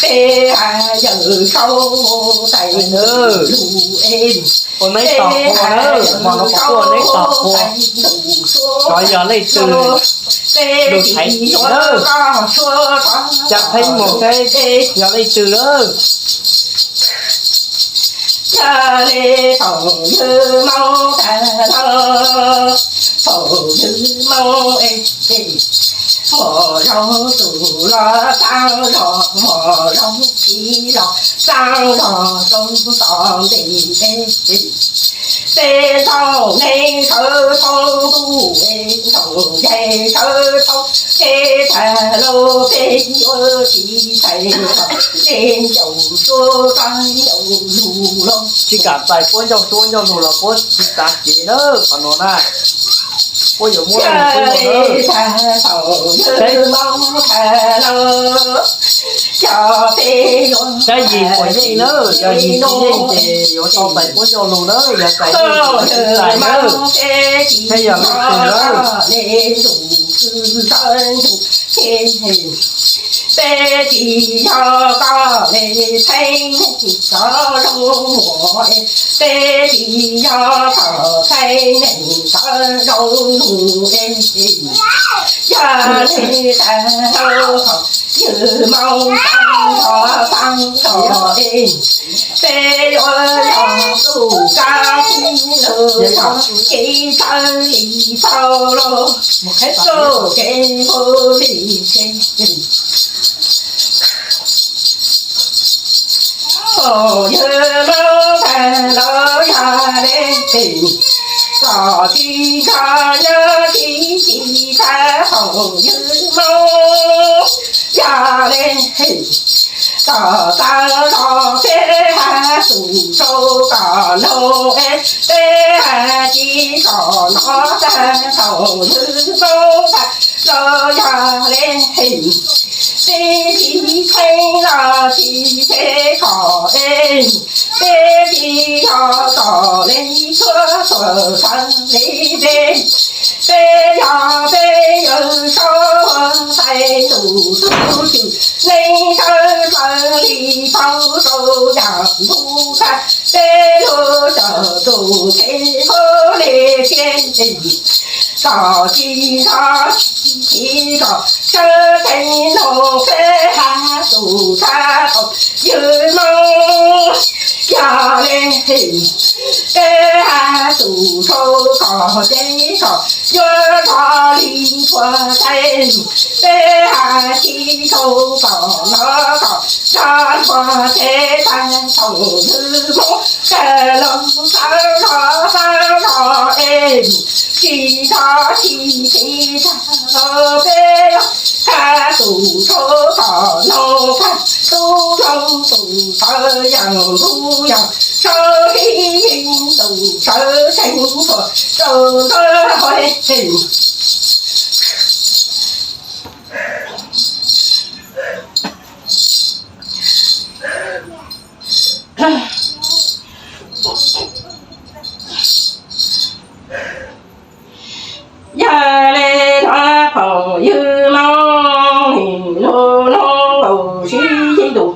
Peb hais yawm saub tais lus es, ua neb tom qhua na, hmo no pom tuaj neb tom qhua, xyov yog leej twg lug thaiv tim na, ca pheej mus seb yog leej twg na. Yog le thaum ywg Hmoob tag los, thaum ywg Hmoob es, muaj zog tus los txaj zog, muaj zog txiv los txaj zog, rau tom ntej es, peb ntxoog neeg sawv thoob ntuj es, ntxoog nceeg sawv thoob kev tag los, peb yuav tsis txais los, peb ncaus suab txaj ncaus lug los. Tsis kam txais puab ncauj suab ncauj lug los puab tsis xav kev na, qhov no na. Puab yuav muab lug puab yuav na. Saib yig puas yeej na, yog yig tsis yeej ces yuav tau txais puab ncauj lug na, yog txais yeej ces tsis txais na. Saib yog leej twg na. Peb tsis yog koj le txheeb neeg txoj zoo muam, peb tsis yog txheeb neeg txoj zoo nug es, yog li tag los ywg Hmoob tag los tag los es, peb yuav yog tub kab tib lug yog kev txawj li tau los, txuj kev nqus li tsheb. Thaum ywg Hmoob tag los yog le, kom tsis nco nyob tsis tsis tag thaum ywg Hmoob yog le, kom tau los peb hais xus rau kom noog es, peb hais tsis kom nov tag thaum ywg Hmoob tag los yog le, peb tsis txheeb los tsis txheeb kom es, peb tsis yog kom le tshuaj tuam txhawv li peb, peb yog peb yawg saub tais lus tub twm neej sawv dlawg li paub rau yaam ntug tag, peb lug cawm tus kev qhuab le siab, kom tsis nco tsis txheeb kom sawv dlawg noog peb hais xus tag thaum ywg Hmoob yog le, peb hais xus rau kom teb kom yuav rov li tshuaj thaij, peb hais tsis rau kom nov kom nco tshuaj teb tag thaum ywg Hmoob kawg los xav zog xav zog es, tsis nco tsis txheeb tag los peb hais xus rau kom noog tag, tub hloov tus tawv yaam ntug yaam sawv dlawg tus sawv tsees tuaj rau ntawm hauv es. Yog le nuav thaum ywg Moob nim nuav nuav nkaus sib ib ntus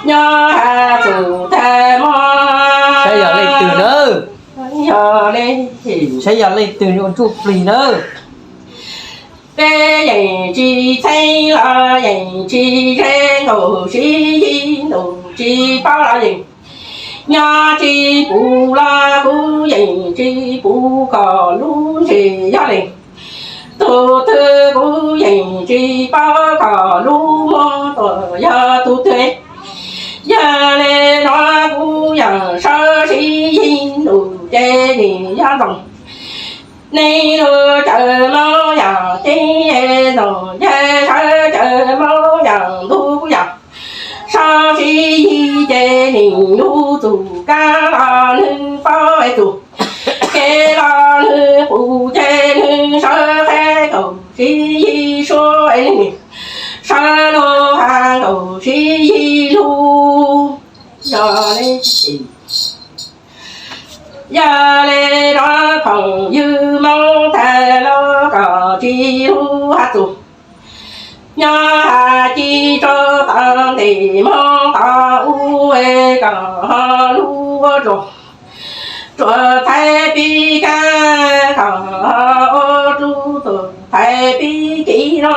nyob has txug tag mog. Saib yog leej twg nawb? Yog le, saib yog leej twg ua ntsuj plig nawb? Peb yeej tsis txheeb los yeej tsis ze nkaus sib ib ntus, tsis paub los yeej nyob tsis pum los kuv yeej tsis pum kom lub ntsej yog leej tug twg, kuv yeej tsis paub kom lub muag tuaj yog tug twg. Yog le nuav kuv yeej sawv sib ib ntus ces nim yog ntxoov neeg lug cawm Moob yaam ceeb es ntxoov, yog sawv cawm Moob yaam ntug yaam sawv sib ib ces nim lub txuj kab los nwg paub es txuj kev los nwg pum ces nwg sawv qheb nkaus sib ib suab es nwg sawv lug has nkaus sib ib lug. Yog le, yog le nuav khoom ywg Moob tag los kom tsis lug has txug nyob has ci rau ntim Hmoob tod ub es kom ho lub ua ruam, ruam Thaib pib kab kom ho ua rub tus Thaib pib kev no.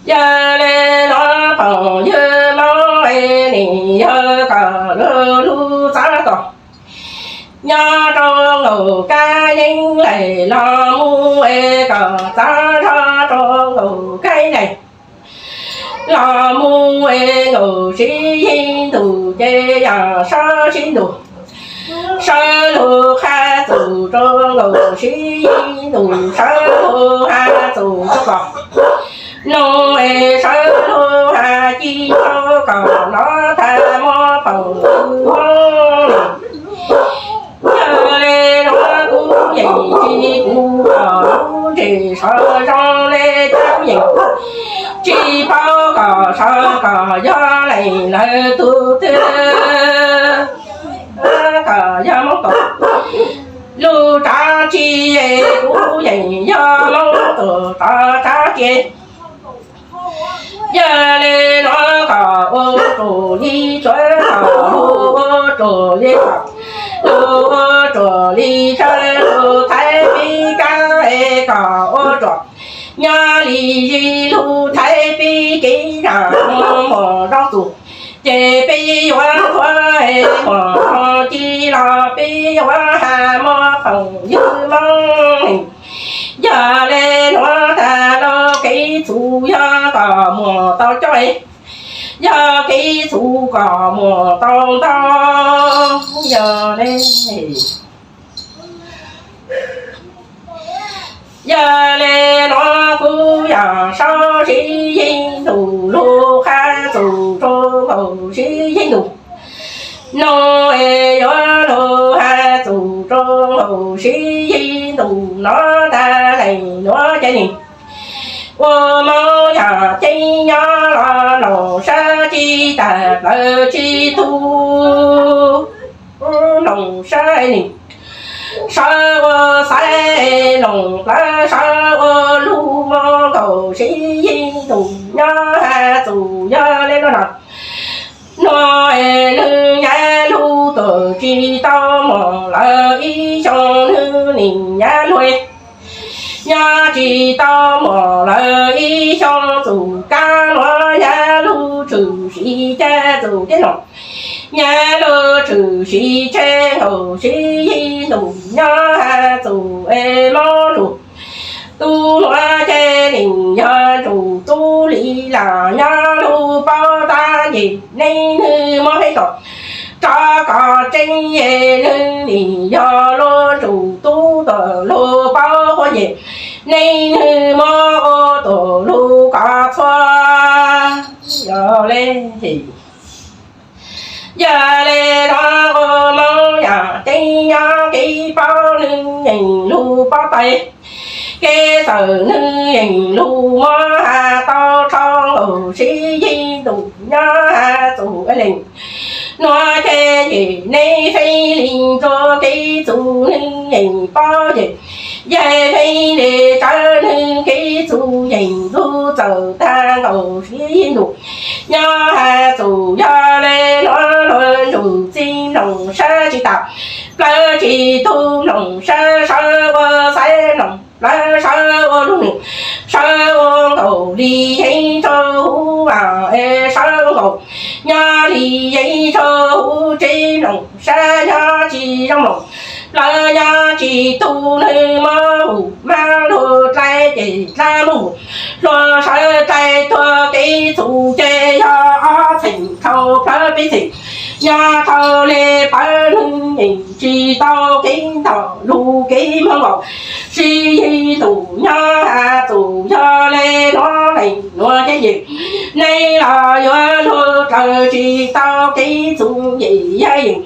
Yog le nuav phooj ywg Moob es nim yog kom lug lug txav tom nyob rua nkaus kab yeeb laim los mus es kom txav zog rua nkaus kab yeeb laim los mus es nkaus sib yeej ntus ces yog sawv sib ntus, sawv lug qha txug rua nkaus sib yeej ntus, sawv lug qha txug rua kom noog es sawv lug qha ci rua kom nov tag muab phooj ywg Moob. Yog le nuav kuv yeej tsis kuv kom lub ntsej sov zoo le cas kuv yeej tsis paub kom sov kom yog leej lawv tug twg, kom yog Moob tug lug tsav tsi, kuv yeej yog Moob tug tsav tsi. Yog le nuav kom ua ruam li tsuav, kom lug ua ruam li, kom lug ua ruam li sawv lug Thaib pib kab es kom ua ruam nyob li zig lug Thaib pib kev zag muag zoo txug, ces peb yuav ua muag ci los peb yuav has muab phooj ywg Moob. Yog le nuav tag lug kev txug yog kom muag tau coob, yog kev txug kom muag tau ntau. Yog le Yog le nuav kuv yog sau sib yeej ntus lug qha txug rua nkaus sib yeej ntus, noog es yuav lug has txug rua nkaus sib yeej ntus nov tag leej nuav ces nim ua Moob yog ceeb nyob los noog sab tsi tag plaws tsi tug, noog sab nim sawv ua xaiv noog plawv sawv ua lug mus nkaus sib yeej ntus nyob has txug yog le nuav no. Nuav es nwg nyab lug tuag tsis tau muam lawv ib xyoos, nwg nim nyab lug nyob tsis tau muam lawv ib xyoos, txug kab nuav nyab lug tshwm sim ces txug teb no, nyab lug tshwm sim tseg nkaus sib yeej ntus nyob has txug es Moob lug. Tub nuav ces nim yog ntsug tub li las, nyab lug paub tag nces neeg nwg muab hab tom rov kom tseeb es nwg nim yog lug ntsug tub tuam lug paub quas nces neeg nwg muab ua tuam lug kom txhua. Yog le, yog le nuav ua Moob yog ceeb nyob kev paub, nwg yeej lug paub tais kev txawm, nwg yeej lug muab has tau rho nkaus sib yeej ntus nyob has txug leej nuav ces yog neb feeb li ntsug kev txug, nwg yeej paub ces yog feeb li tsawv, nwg kev txug yeej lug txawm tag nkaus sib yeej ntus nyob has txug. Yog le nuav luag ntsug txij mloog sab tsis tas plaws tsi tug, mloog sab sawv ua xaiv, mloog plawv sawv ua lug nwg, sawv ua nkaus li yeeb rua huv es sawv nkaus nyob li yeeb rua huv tsev, mloog sab nyob tsis zoo, mloog plawv nyob tsis tug, nwg muab hum mab lug dlai ces dlab muab hum, luag sawv dlai tuag kev txug ces yog ob txheem dhau plawv peb txheem nyob dhau le pawv, nwg yeej tsis tau kev ntog lug kev muag nkaus sib yeej ntus nyob has txug. Yog le nuav leej nuav ces yog neb los yuav lug dlaws tsis tau kev txug ces yog yeej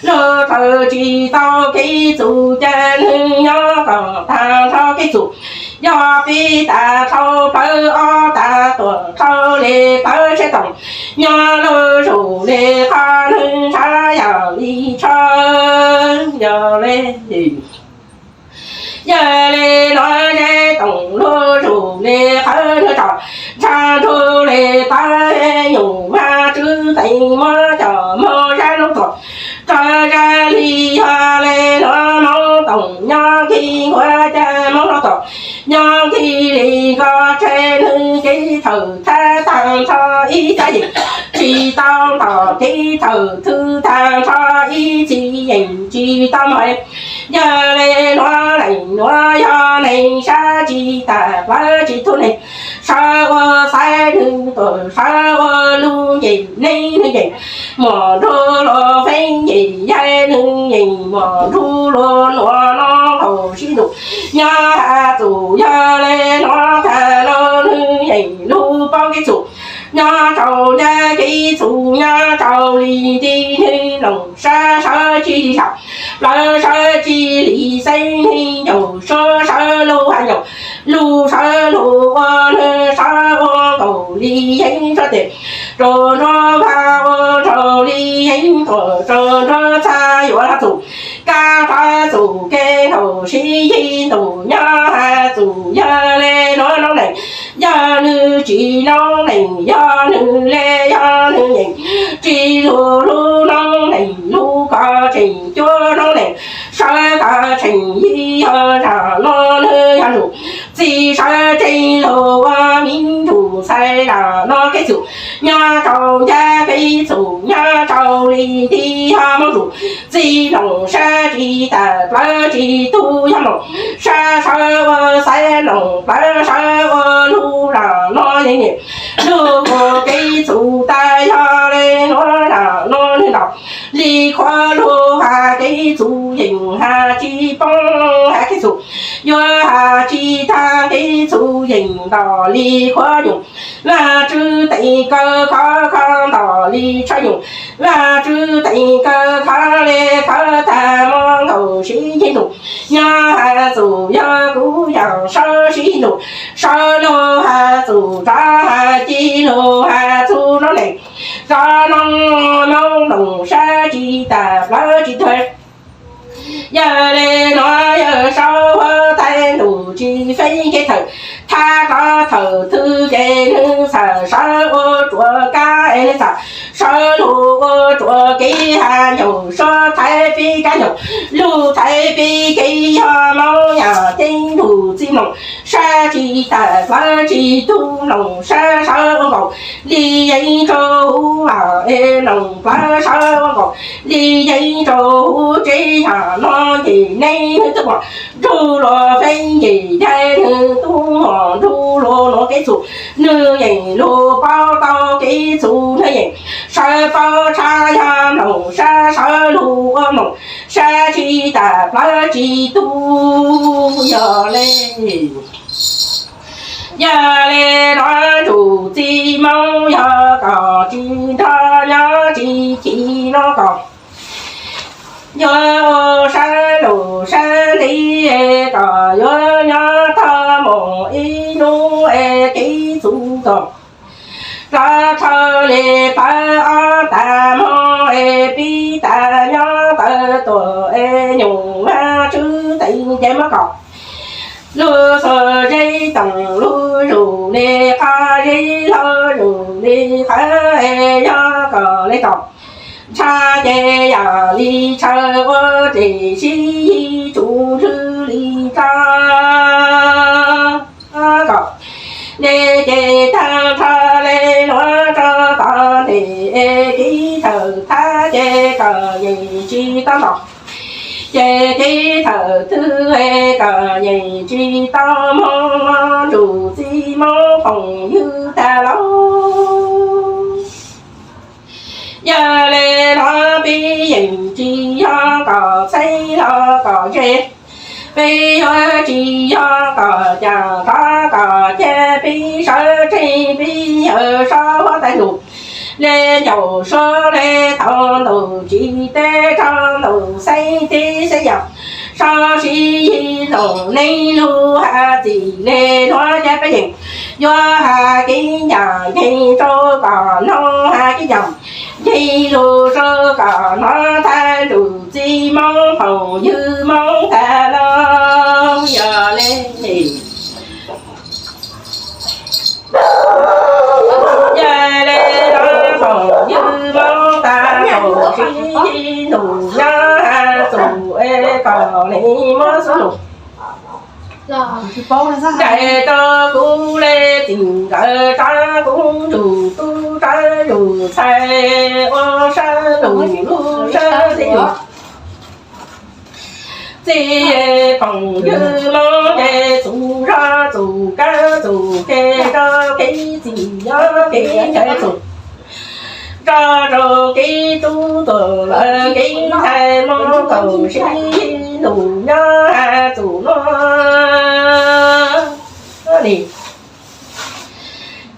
lug dlaws tsis tau kev txug ces nwg nyob kom tag nrho kev txug. Yog peb tas dhau plawv ob tas tuam dhau le pawv sab toom nyob lug zuj le qhov nwg ntshaw yog li tsho. Yog le Yog li nuav zeb toom lug zus li qhawv nuav tso, ntsha nrug li qhawv nyuj Vaajtswv teem muab cov moog zab noob tuam rua zab li. Yog li nuav Moob Toom nyob nki nkuav ca Moob Toom nyob nki li ko tseg nwg kev thawm thab taag nrho ib txhab yeem tsi tau ntom, kev thawm thwv taag nrho ib txhab yeem tsi tau moog. Yog li nuav leej nuav yog neeg sab tsi tas plawv tsi tug neeg, sawv ua xaiv nwg tuam, sawv ua lug nyeem neeg nwg yeem, muam nrug luas feeb yeem yaig nwg yeem, muam nrug luas nuav nuav nkaus sib ntus nyob has txug. Yog li nuav taag lug nwg yeem lug paub kev txhum nyob rau ncav, kev txhum nyob rau li nti, nwg loos sab sawv tsi li zag, plawv sawv tsi li xeeb, nwg ncaus suab sawv lug has nyaum, lug sawv lug ua, nwg sawv ua nkaus li yeeb suab tes, rua nruab vaaj ua nraug li yeeb tuam, rua nruab txhab yuav has txug, kab has txug kev nkaus sib yig ntus nyob has txug. Yog li nuav noob neej yog nwg tsi noob neej, yog nwg le yog nwg yeem, tsi lug lug noob neej lug kov tseem cuab noob neej, sawv kov tseem yig yog zag nuav nwg yog ntsum, txi sawv tsees lug ua miv ntsum ntxhais zag nuav kev txhum nyob rau ncav, kev txhum nyob rau li nti, yog Moob ntsum txi loos sab tsi tas plawv tsi tug, yog loos sab sawv ua xaiv, loos plawv sawv ua lug zag nuav yeej niam lug ua kev txhum tas. Yog li nuav zag nuav nwg ntaus li qhuav lug has kev txhum yeem has tsi poob, has kev txhum yuav has tsi taag, kev txhum yeem ntaus li qhuav nyuj, Vaajtswv teem kawg khov kho ntaus li tshaj nyuj, Vaajtswv teem kawg khov le khov taag, moog nkaus sib yig ntus nyob has txug. Yog kuv yaam sawv sib ntus sawv lug has txug, rov has ci lug has txug noob neej, rov noob noob loos sab tsi tas plawv tsi tug. Yog li nuav yawg saub huab tais ntuj tsi feeb kev thawm, thab rov thawm thwv ces nwg txhaj sawv ua ruam kab, nwg txhaj sawv lug ua ruam kev has ncaus, suab thaiv peb kab ncaus, lug thaiv peb kev yog Moob yam ceeb, ntuj txi mloog sab tsi tas plawv tsi tug, loos sab sawv ua nkaus li yeeb rau huv vaaj, es loos plawv sawv ua nkaus li yeeb rau huv tsev. Yog nuav ces neeg nwg tub muam nrug luas feeb ces yaig nwg tub muam nrug luas nuav kev txhum, nwg yeem lug paub tau kev txhum, nwg yeem sawv paub tshaj yog loos sab sawv lug ua loos sab tsi tas plawv tsi tug. Yog le, yog le nuav ntsum txi Moob yog kom tsi nrog nyob tsi ci nuav kom yuav ua sab lug sab nti, kom yuav nyob tog moog ib nub es kev txhum kom rov rhawv le pawg ob tag moog es pib tas nyob tawm tuam es nyuam Vaajtswv teem ces muab kom lug xuas zeb toom lug zus le qhov zeb hlob zus li qhawv es yog kom le kom ntsha ces yam li tshaw ua tes sib yig tsum ntwg li tso kom le ces taag nrho le nuav rua tom ntej es kev thawm thab ces kom yeej tsi tau ntom, ces kev thawm thwv es kom yeej tsi tau moog, ntsum txi Moob phooj ywg tag lauj. Yog le nuav peb yeej tsi yog kom txheeb los kom ze, peb yuav tsi yog kom caam rov kom ca, peb sawv tsees peb yawg saub huab tais ntuj le ncaus suab le thaum ntuj tsi teb rau ntuj xeeb teb xeeb yaam, saub sib yig loos neeg lug has txim le nuav ca peb yeej yuav has kev ncaam nceeg rua kom noog, has kev ncaam nceeg lug rua kom noog, tag ntsum txi Moob phooj ywg Moob tag lauj. Yog le no phooj ywg Hmoob tag nrho sib ntus nyob hab txus es kom nej muab xub nus nraim rau kuv le txiv nkawd rab kub ntsuj tub rab ntsuj ntxhais ua sab nus lub sab xib nus. Txij phooj ywg Hmoob ces txus zog txus kab txus ke rau kev txim nyob kev ncaim txus rau rau kev tub tuam lawv kev ntxhais Hmoob kaum sib ntus nyob hab txus nuav li.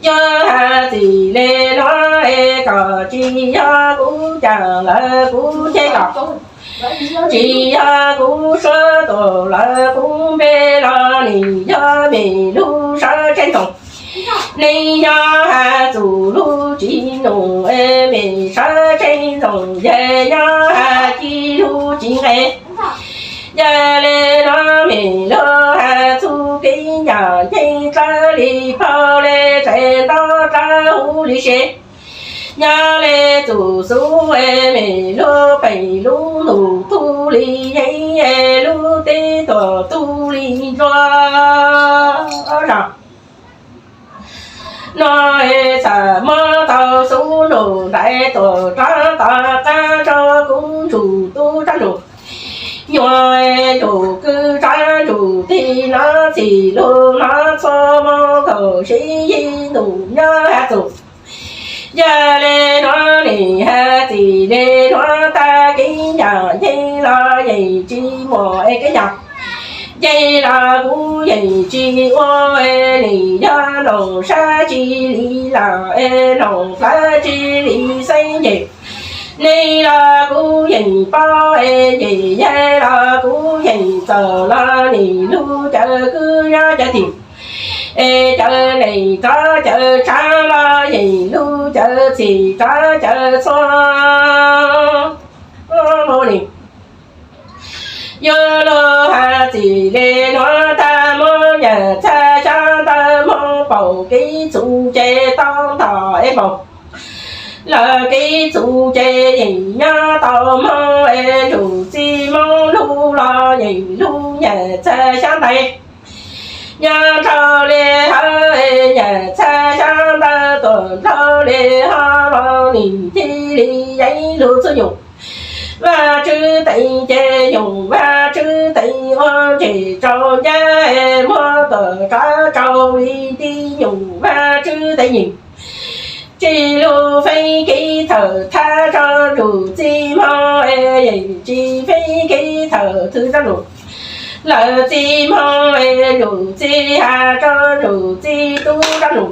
Yog hab txim le nuav es kom tsis yog kuv caag lawm kuv ceg kom, tsis yog kuv suav tuam lawm kuv npe los nim yog mej lub sawv tsev ntxoov. Nej nyob hab txus lub tsis nus es mej sawv tsev ntxoov yog nyob hab ci lub tsis nqe. Yog le nuav mej lub hab txuj kev ncaim nceeg dlawb li phau le tsev ntaub dlawb huv li se. Nyob le txus xub es mej lub peem lub ntuj tug li yeeb es lub teb tuam tug li ntsuag. Zog nuav es txhaj muab tau xub nus nraim tuam rov tom qab rau kuv ntsuj tub rab ntsuj nyuam es ntsuj kwj rab ntsuj tig nov txhij lug nov txhua moo kaum sib ntuj nyob hab txus. Yog le nuav nim hab txim le nuav tag kev ncaim nceeg los yeej tsis muaj es kev ncaim nceeg los kuv yeej tsis ua es nim yog noog sab tsi li los es noog plawv tsi li xeeb nceeg. Nej los kuv yeej paub es nce yaig los kuv yeej txaus los nim lub cawv kwv nyob cawv tig es cawv neeg rov cawv tshav los yeej lub cawv txhij rov cawv txhua li. Yuav lug has txim le nuav tag moog nyaj txhaj xyab ntawv moog paum kev txuj ces tau ntog es paum lawv kev txuj ces yeej nyob tau moog es ntsuj txiv moog lug los yeej lug nyaj txhaj xyab ntawv nyob nrau le hawv nyaj txhaj xyab ntawv tuaj nrau le hov los nim txhij li yeeb lug txhua nyuj. Vajtswv teem ces nyuj Vajtswv teem ua ntseeg rau ncaj es muab tuaj rov rau li nti nyuj Vajtswv teem nyeem. Tsis lug feeb kev thawm thab rau ntsuj txiv moog es yeej tsis feeb kev thawm thwv rau ntsuj lawv txiv moog es ntsuj txiv has rau ntsuj txiv tub rau ntsuj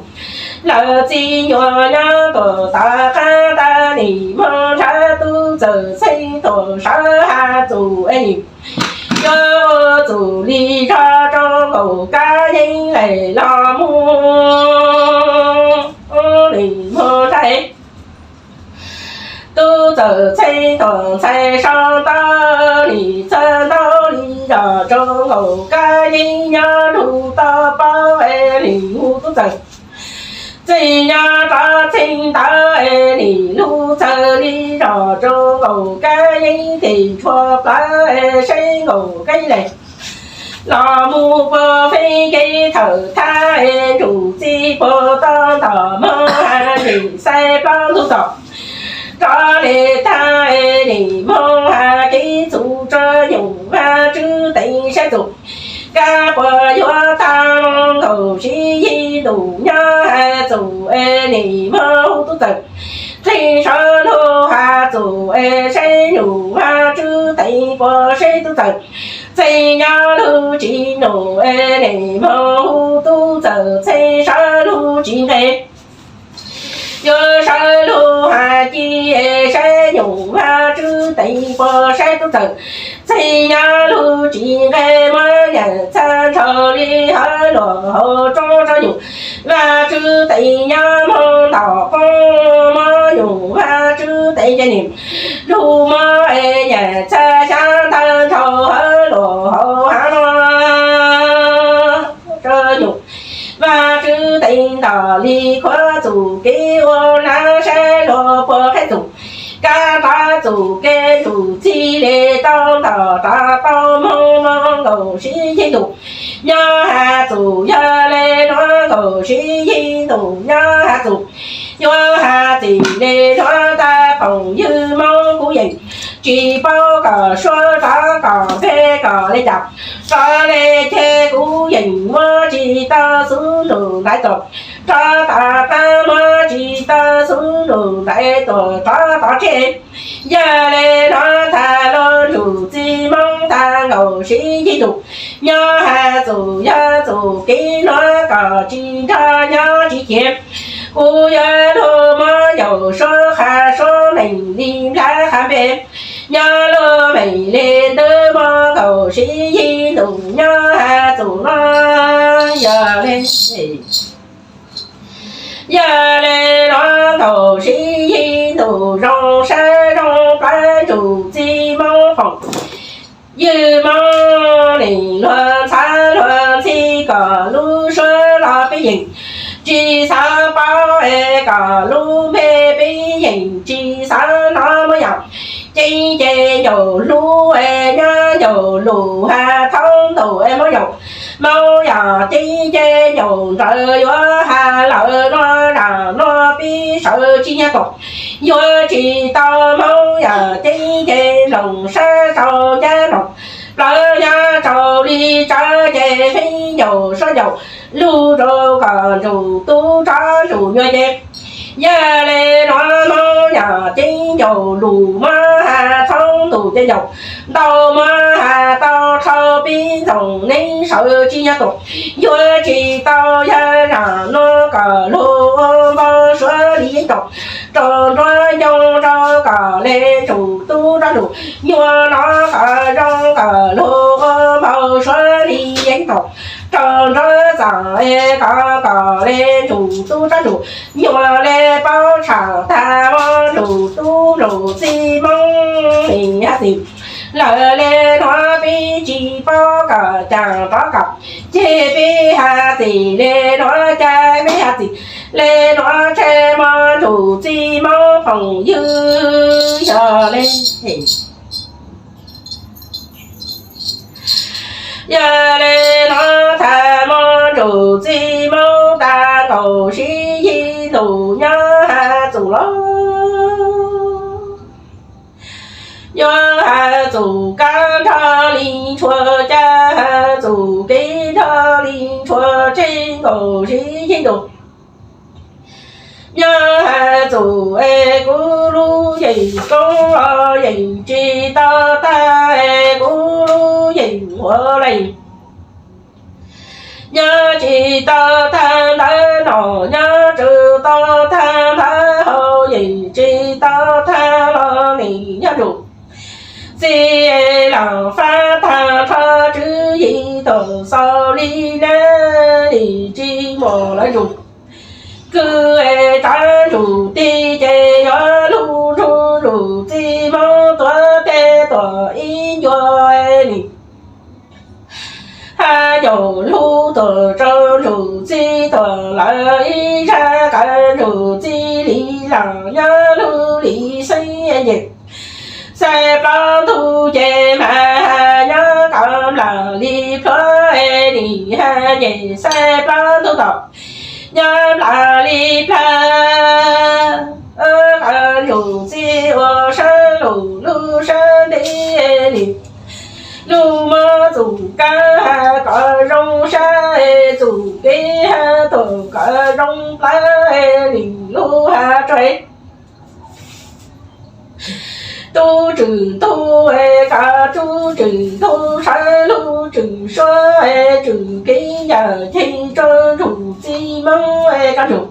lawv txiv nyuam nyob tuaj tom qab tag nim moog nrhav tub txawm txheej tuaj sawv has txuj es nim yuav ua txuj li zog rau nkaus kab yeeb lem los mus nim moog nrhav tub txawm txheej tuaj ntxhais sau ntau nim txhaj ntau li zog rau nkaus kab yeeb nyob lug tau paub es nim hu tub txawm txheej nyob rov txheej ntawd es nim lug txhaj li zog rau nkaus kab yeeb tes tshuav plawv es saib nkaus kab yeeb lem los mus puag feeb kev thawm thab es ntsuj txiv puag toj ntog moog has ntsis xais plaub ntug tom rov le tag es nim moog has kev txuj rau nyuj Vajtswv teem saib txuj kab puas yuav tag moog nkaus sib yig ntuj nyob has txuj es nim moog hu tub txawm txheej sawv lug has txuj es saib nyuj Vajtswv teem puas saib tub txawm txheej nyob lug tsis num es nim moog hu tub txawm txheej sawv lug tsis nqe yuav sawv lug has ci es saib nyuj Vajtswv teem puas saib tub txawm txheej nyob lug tsis nqe muab nyaj txhaj nrhaus li hawv luag hauv roob rau nyuj Vajtswv teem nyob moog ntaus qoob muab nyuj Vajtswv teem ces nim lug muab es nyaj txhaj xyab ntawv nrhaus hawv luag hauv hav nuav Vaj tswv teev tom li khuav txum kev ua hnab saib luag puas qheb txum. Kab rov txum kev ntsuj txij li tau ntog rov tau moog moog nkaus sib yig ntus. Nyob has txum yog le nuav nkaus sib yig ntus nyob has txum. Yuav has txim le nuav tag phoom ywg Moob kuv yeem tsis paub kom suab rov kom peg kom le cas. Rov le ces kuv yeem muab tsis tau xub nrug ntaiv tuam, rov tom qab muab tsis tau xub nrug ntaiv tuam rov tom tseg. Yog le nuav tag lub ntsug txij Moob tag nkaus sib yig ntus. Nyob has txum yog txum kev nuav kom tsis nrog nyob tsis khiav. Kuv yuav lug muab yaum suab qha suab meem li nplhaib qha npe. Nyob lug meem li ntawd muab nkaus sib yig ntus nyob has txum nuav yog le. Yog le nuav nkaus sib yig ntus zoo sab zoo plawv ntsug txij Moob phoom ywg Moob nim luag ntxhab luag ntxhi kom lub suab los peb yeem tsis xav paub es kom lub npe peb yeem tsis xav hnov Moob yog ceeb ces ncaus hlub es nyob ncaus lus has thaub ntus es Moob yog Moob yog ceeb ces ncaus nrawd yuav has lawm nuav zam nuav pib sawv tsis nyiag tuam. Yuav tsis tau Moob yog ceeb ces nploos sab rau ncaj nploos plawv nyob rau li tsawv ces feeb ncaus suab ncaus lug rau kom ntsug tub rov ntsug nyuag ces. Yog le nuav Moob yog ceeb ncaus lus muab has thaub ntus ces ncaus ntau muab has tau rhau pib ntxoov neeb sawv tsis nyiag tuam. Yuav tsis tau yog zam nuav kom lug ua npau suav li yeeb ncaus rau nruab ncoo rau kom le ntsug tub rov ntsug nyuag no kom zoo kom lug ua npau suav li yeeb ncaus rau nruab txom es kom kom le ntsug tub rov ntsug nyuag le paub tsham tag muab ntsug tub ntsug txij Moob li has txim lawm le nuav peb tsis paub kom caag rov kom ces peb has txim le nuav cas peb has txim le nuav tseg muab ntsug txij Moob phoom ywg yog le. Yog le nuav tag muab ntsug txij Moob tag nkaus sib yig ntus nyob has txum los yuav has txum kab nrho li ntshua, cas has txum kev nrho li ntshua tseg nkaus sib yig ntus. Nyob has txum es kuv lub yeem koob los yeem tsis tau tag es kuv lub yeem huav leej. Nyob tsis tau tag ntawv no, nyob tsis tau tag ntawv hauv yeem tsis tau tag los nim nyob ntsug txij laam fab tag nrho tswv yim tuam xaus li nab nim tsis muaj lawv ntsug. Kwv es rov ntsug tig ces yuav lug ntsug ntsug txij Moob tuav tej tuam ib ncua nim hab ncaus lug tuam rau ntsug txij tuam lawv ib zag kaw ntsug txij li laam nyob lug li xeeb nce xaij plaub ntug ces mas has nyob kom nplaag li plhuav es nim has nce xaij plaub ntug tom nyob nplaag li plag. Kaw ntsug txij ua sab lug lub sab ntev nim lug muab txum kab has kom zoo sab, txum kev has tuam kom zoo plawv nim lug has rua tub tswm ntug, kaw tub tswm ntug sawv lug tswm suab, tswm kev yam ceg rua ntsug txij Moob kaw ntsug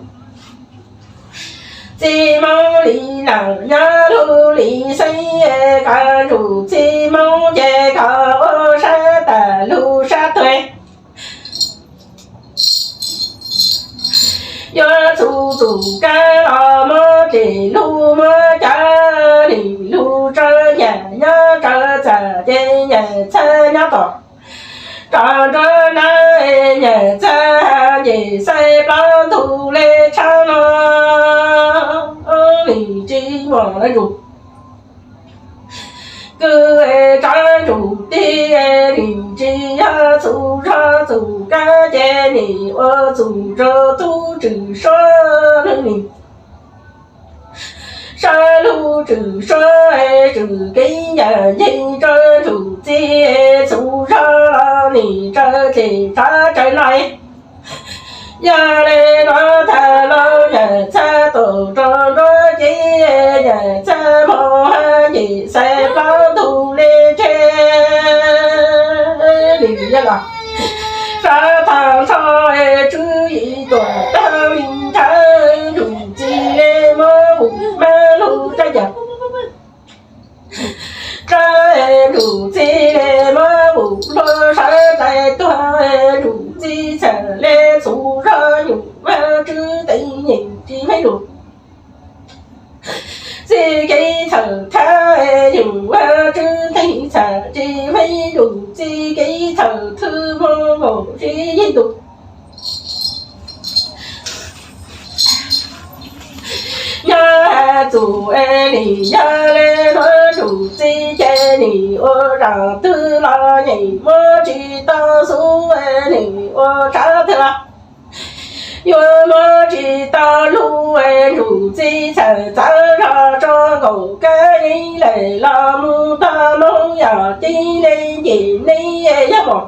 txij Moob li laam nyob lug li xeeb, kaw ntsug txij Moob ces kom ua sab tas lug sab tuag. Yuav txug txum kab los muab dlej lug muab cawv nim lug tsawv nyam nyob tsawv txam ces nyam txhaj nyob tom rov nruab nab nyam txhaj has ces xaib plaub ntug li tshab no, nim tsis muaj zuj kwv tsav ntsuj tig, nim tsis yog txhum zog txhum kab ces nim ua txhum rau tub Tswm Suab, nim sab lub Tswm Suab, Tswm Kev yam yeej rau ntsuj txiv txhum zog los nim tsaws ces txhav tsaws no. Yog li no tag los yawm txhab tuaj rau nruab cev, yawm txhab mus hab ces xaib plaub ntug li tsheb, nim yog los sab tag nrho tswv yim tuaj tag li nthawv, ntsuj txiv li muab vus mab lug rab yawm rab, ntsuj txiv li muab vus hlua sawv daws tuag, ntsuj txiv txham li txhum zog yus vaj tswv teev yeej tsis meej lus. Txiv kev txhawm thab yus vaj tswv teev txham tsis meej lus, txiv kev txhawm thwb muab nkaus sib yeej tus. Nyob hais txug es nim yog li no ntsuj txiv ces nim ua zaj twg los yeej muab tsis tau xub, nim ua tshav twg los yuav muab tsis tau lug, ntsuj txiv txhawm txawv zog tso nkaus kab yeeb lawm los mus tog Moob Yaj Ceeb li ces neb yog mos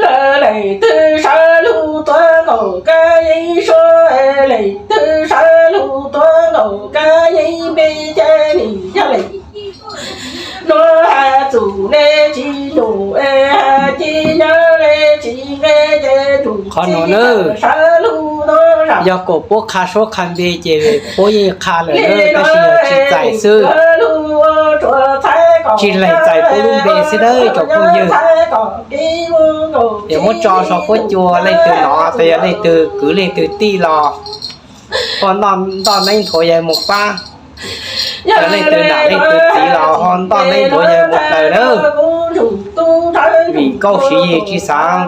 lawm leej twg sawv lug tuav nkaus kab yeeb suab, leej twg sawv lug tuav nkaus kab yeeb npe ces nim yog li no hais txug li tsis num es hais tsis nyob li tsis nqe ces ntsuj qhov no na, sawv lug tuav zaj yog kom puab qha suab qha npe ces puab yeej qha lawm na, tab sis yog tsis txais xwb, tsis lees txais puab lub npe xwb nawb tsoom phooj ywg. Es muab tso so puab cua leej twg no, tas yog leej twg kwv leej twg tij los ho ntoj neeb nthuav yawg mus pab, yog leej twg nam leej twg txiv los ho ntoj neeb nthuav yawg mus daws nawb. Vim nkauj Siv Yis tsis xav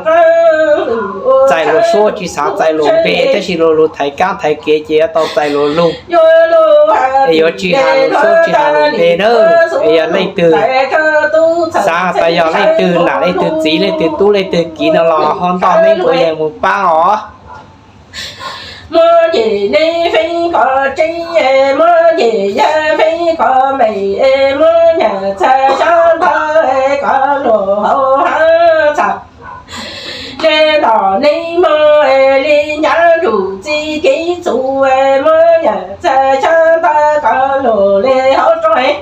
txais luag suab tsis xav txais luag npe, tab sis luag lug thaiv kab thaiv kev ces yuav tau txais luag lug. Es yuav tsis has luag suab tsis has luag npe nawb. Es yog leej twg xav tas yog leej twg nam leej twg txiv leej twg tub leej twg kiv no los ho ntoj neeb nthuav yawg mus pab os. Muab ncej neb feeb kov tseeb, muab ncej yawg feeb kov meem, muab nyam txhaj xyab ntawv kov luag hauv hab txhaj. Neb ntom neb moog li ncav ntsuj txiv kev txhum, muab nyam txhaj xyab ntawv kov luag li hauv roob.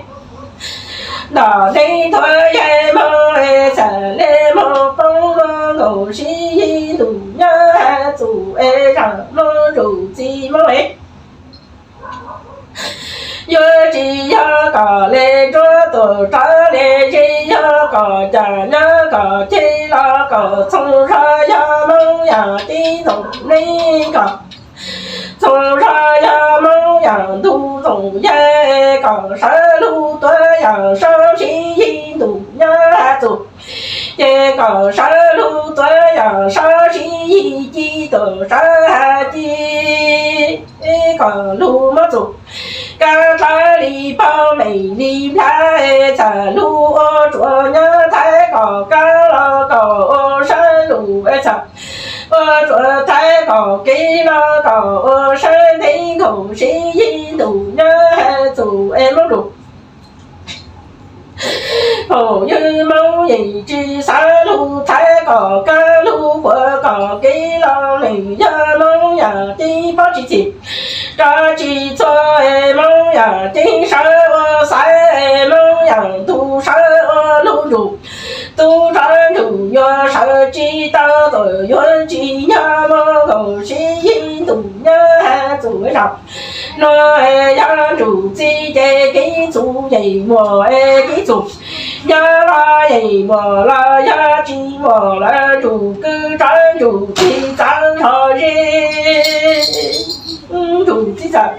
Ntom neb thuav yawg moog, txhaj le moog poob luag nkaus sib yig ntuj nyob hab txug es zaj moog ntsuj txiv moog. Yuav tsis yog kom le nruab tuam tsav le, tsis yog kom cam nyob kom ceg los kom txhoov zog yog Moob Yaj Ceeb Ntxoov Neeb, kom txhoov zog yog Moob Yaj Ntug Ntxoov Yawg, kom sawv lug tuav yam saub sib yig ntuj nyob hab txug, ces kom sawv lug tuav yam saub sib yig ci tuam saub hab ci, kom lug mob txug kab dlawb li paub meem li nplhaib, txhaj lug ua tsuav nyob Thaib kom kab los kom ua sawv lug, txhaj ua tsuav Thaib kom kev los kom ua sawv ntev nkaus sib yig ntuj nyob hab txug es mob lug. Phooj ywg Moob yeej tsis xav lug Thaib kom kab lug, kuas kom kev los nws yog Moob Yaj Ceeb pob tsis txim, rov tsis txhua, Moob Yaj Ceeb sawv ua xaiv, Moob Yaj Ntug sawv ua lug ntsum. Tub rov ntsum yuav sawv tsis tau, txawm yuav tsis nyob moog nkaus sib yig ntuj nyob hab txug zaj. Nuav yog ntsum txiv ces kev txhum yeej muaj kev txhum, nyob los yeej muaj los yog tsis muaj los ntsum kwv tsav ntsum txiv txawv zog ze. Ntsum txiv txawv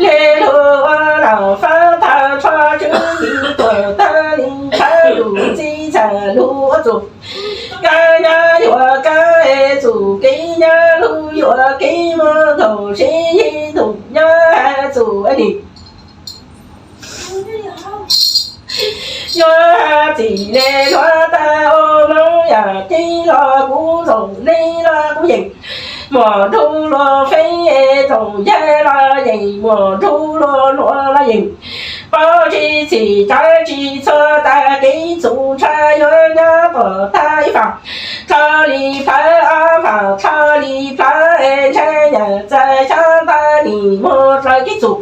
le lug ua laam faab tag nrho tswv yim tuam tag li nthawv, ntsum txiv txhaj lug ua txug Kab nyab yuav kab es txum kev nyab lub yuav kev muab nkaus sib yig tus nyab es txum es nim yuav txim le hluav taws ua Hmoob yam ceeb los kuv txoom neeg los kuv yeem. Muam nrug luag feeb es txoom yaig los yeem, muam nrug luag hluas los yeem. Paub tsis txim tsawv tsis txhua tag kev txhum ntsha yuav nyab tuam tag ib fam. Rho li plawv ob fam, rho li plawv es ntshai yam txawv xyab ntawv nim muag dlawg kev txhum.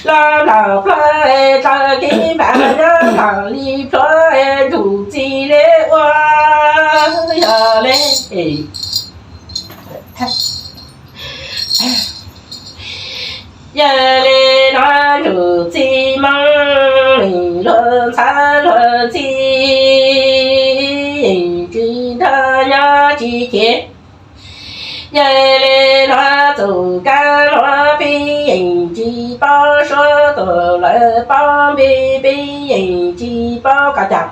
Los nplam plawg es dlawg kev npam, nyob nplam li plhuav es ntsum txij li ua yog le. Yog li no ntsum txij Hmoob, luag ntxhab luag ntxhi, yeej tsis nrog nyob tsis khiav. Yog li no txum kab hluav pheej, yeej tsis paub suab tuam lawv paub npe, pheej yeej tsis paub koj cag.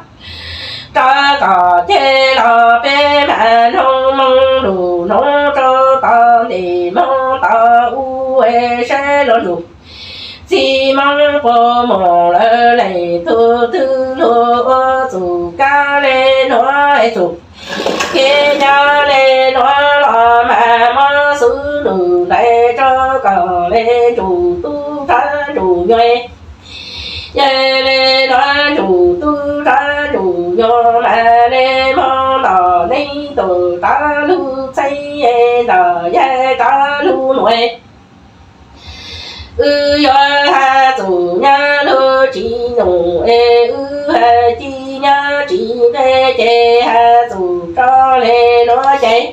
Rov kom ceg los peb mam noog, moog lus noog rau tod, ntes moog tod ub es saib luag ntsum txij Hmoob puas muaj lawv leej tug twg luag ua txum kab le nuav es txum kev nyob le nuav los mas muab xub nws ntaiv rau kom le ntsum tub rov ntsum nyuag. Yog le nuav ntsum tub rov ntsum nyuag mas le moog ntom neeb tus rov lug txheeb, ntom yaig rov lug nuav. Wb yuav has txum nyob lug tsis num es wb has ci nyob tsis nqe ces has txum rau le nuav ces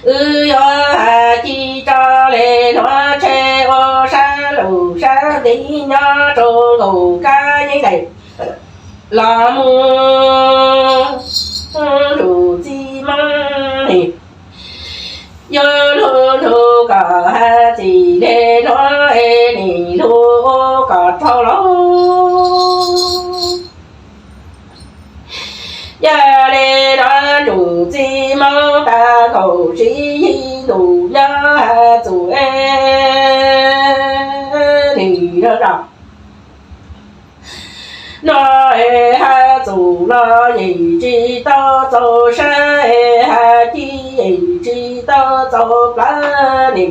wb yuav has ci rau le nuav tseg ua sab lug sab ntiv nyob rau nkaus kab yeeb daim los mus ntsum txij Hmoob. Yuav lug lug kom has txim le nuav es nim lug ua kom raug lauj. Yog le nuav ntsum txij Hmoob tag nkaus sib yig ntus nyob has txum es nim lug zog no es has txum los yeej tsis tau txaus sab es has ci yeej tsis tau txaus plawv nim.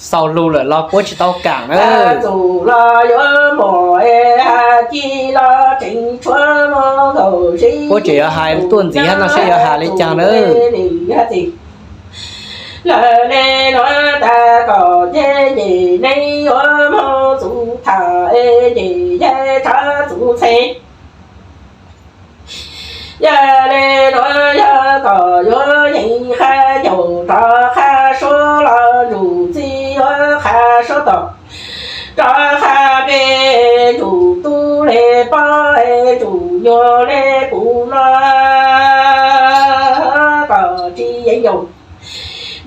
Xaus lug lawm los puab tsis tau kaam na. Has txum los yuav muaj es has ci los tseem tshuav muaj nkaus sib. Puab tseem yuav hais tuaj ntxiv hab no saib yuav has le caag na. Lawv le nuav tag kom nce nyem neeb yuav moog txug tham es nyem yaig rov txug ntxhee. Yog le nuav yog kom yuav yeem qha ncaus rov qha suab los ntsum txij yuav qha suab tom rov qha npe ntsum tub le paub es ntsum nyuag le kuv no kom tsis yeem ncaus.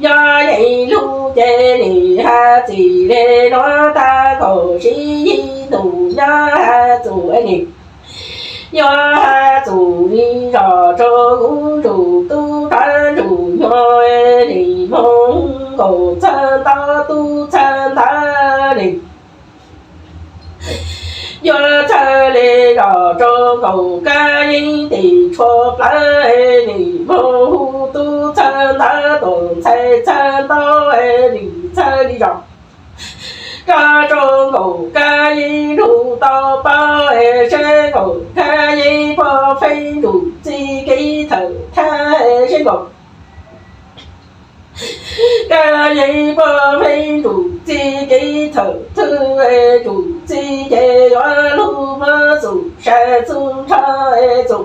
Nyob yeej lug ces nim has txim le nuav tag nkaus sib yig ntus nyob has txum es nim. Yuav has txum li zog rau kuv ntsum tub rov ntsum nyuag nim moog nkaus txhawj ntau tub txhawj ntawv nim. Yuav txhawj le zog rau nkaus kab yeeb tim tshuav plawv nim moog hu tub txhawj ntawv tus ntxhais txhawj ntau nim txhawj li zog rau nkaus kab yeeb lug tau paub seb nkaus kab yeeb puab feeb ntsum txij kev thawm thab seb nkaus kab yeeb puab feeb ntsum txij kev thawm thwj ntsum txij ces yuav lug muab txum sai txug nrho txum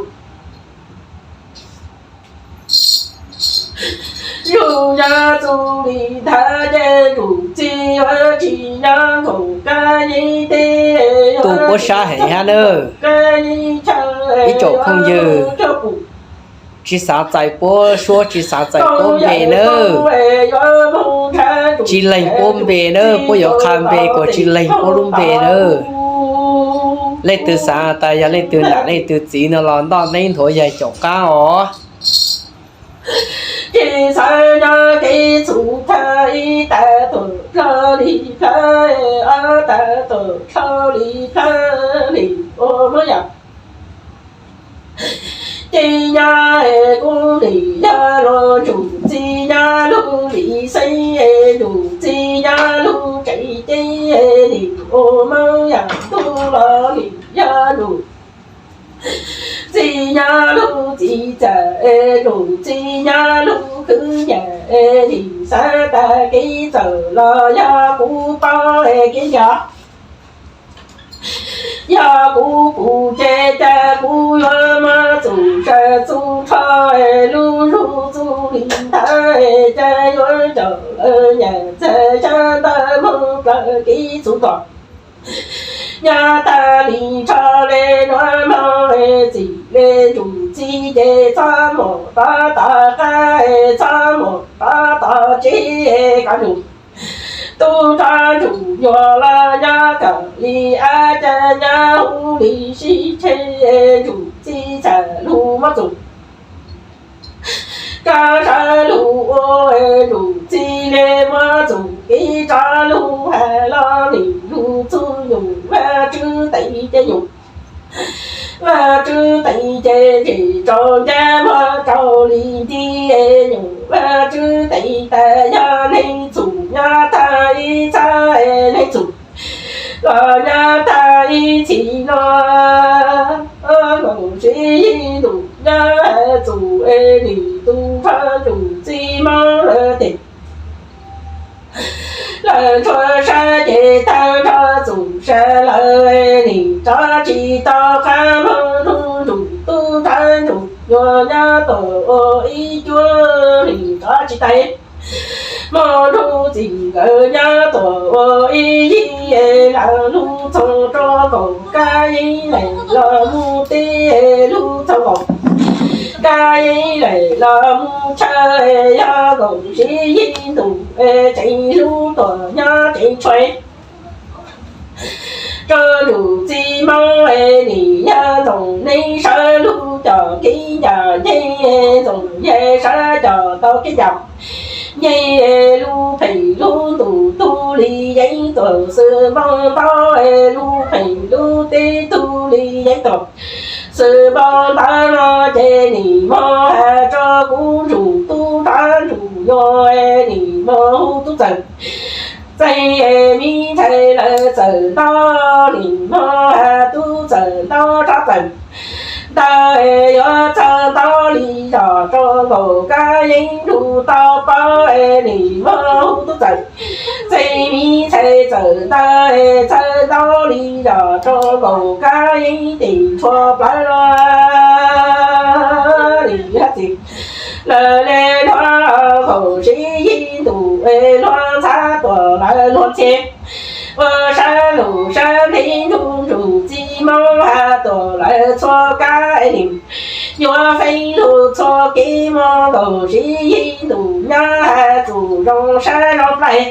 yug nyob txug li ntawd ces ntsum txij yuav tsis nyob nkaus kab yeeb teb. Tus puab sab heev hab nawb. Ib tsoom phooj ywg, tsis xav txais puab suab, tsis xav txais puab npe nawb. Tsis lees puab npe nawb, puab yuav qha npe kuas tsis lees puab lub npe nawb. Leej twg xav tas yog leej twg nam leej twg txiv no los ntoj neeb nthuav yaig caum qab os. Rho li plhawv, ob tag tuam rho li plhawv li ua mab yam. Ces nyab kuv nim yog los ntsum txiv nyab lub li xeeb, ntsum txiv nyab lub tsev ces nim ua mab yam ntuj los nim yog ntsum txiv nyab lub txiv txawm, ntsum txiv nyab lub khwv nyam, nim xav tag kev txawm los yog kuv paub kev nco. Yog kuv pum ces cas kuv yuav muab txum sawv txum rho, lub zug txum li ntawd cas yuav caum lawv nyam txawg sab ntawd mus plaws kev txum tuam. Nyab tag li nrho le nuav moog, txim le ntsum txiv ces txhob mus rov tom qab, txhob mus rov tom tsev, koj ntsum tub rov ntsum nyuas los nyab kawm li ab, cas nyab hu li sib tsheej, ntsum txiv txawm lug muab txum koj sawv lug ua, ntsum txiv le muab txum kev rov lug has los nim lug txug nyuam Vaj Tswv teem ces nyuam Vaj Tswv teem ces ntsem rau ncaj muag rau li nti, nyuam Vaj Tswv teem tas yog neeg txum nyab tag ib txhab, neeg txum los nyab tag ib txhis no, nkaus sib yig ntuj nyab txum es nim tu nrho ntsum txiv mob lawm tes. Lawv ntshua sab ces tag nrho txum sab lawm, nim rov tsis tau qab moog nrug ntsum tub rov ntsum nyuas nyab tuam ua ib cuab, nim rov tsis tau moog nrug txim nkawd nyab tuam ua ib yig, lawv lug txhoov rua nkaus kab yeeb lawm los mus teb, lug txhoov nkaus kab yeeb lawm los mus tshaw, yog nkaus sib yig ntuj tsev lub tuam nyob tsev tshuav rua ntsum txiv mob, nim yog ntxoov neeb sawv lug coj kev ncaim nceeg, ntxoov yeg sawv coj tau kev ncaim nceeg, lub pheej lub ntuj tug li yeeb tuam xwb npoo ntau, lub pheej lub teb tug li yeeb tuam xwb npoo ntau no ces nim moog has rua kuv ntsum tub rov ntsum nyuas, nim moog hu tub txawm txeeg, mi ntxhais lawv txawm nto, nim moog has tub txawm nto rov txawm ntawd, yuav txawm nto li zog rua nkaus kab yeeb nrug tau paub, nim moog hu tub txawm txeeg, mi ntxhais txawm ntawd txawm nto li zog rua nkaus kab yeeb tim tshuav plawv los li hab txim. Lawv le luag nkaus sib yig ntuj luag ntxhab tuam lawv luag ntxhi, ua sab lug sab ntev nrug ntsum txiv mob has tuam lawv txhua kab nim yuav feeb lug txhua kev moog nkaus sib yig ntuj nyab has txum zoo sab zoo plaig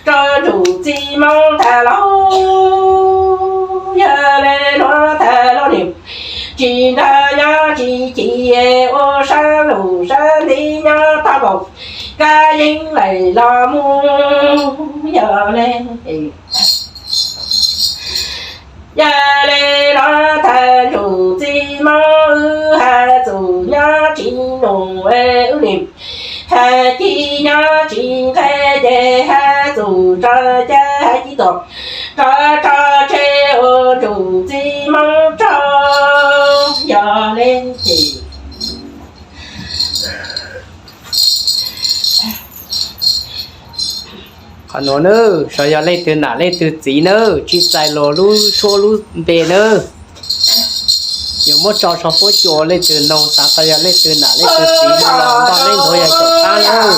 rua ntsum txiv mob tag lauj. Yog le luag tag lauj nim tsis nrag nyab tsis chim ua sab lug sab ntev nyob tag nkaus kab yeeb lawm los mus. Yog le, yog le luag tag ntsum txiv mob wb has txum nyab tsis num wb nim has ci nyab tsis nqe ces has txum tso ca has ci tuam rov tso tseg ua ntsum txiv mob rau. Yog le ces qhov nuav nawb, xyov yog leej twg nam leej twg txiv nawb, tsis txais luag lub suab lub npe nawb. Yuav muab tso sau fuab cua leej twg noog xav tau yog leej twg nam leej twg txiv no los npaj meb nthuav yog caum qab nawb.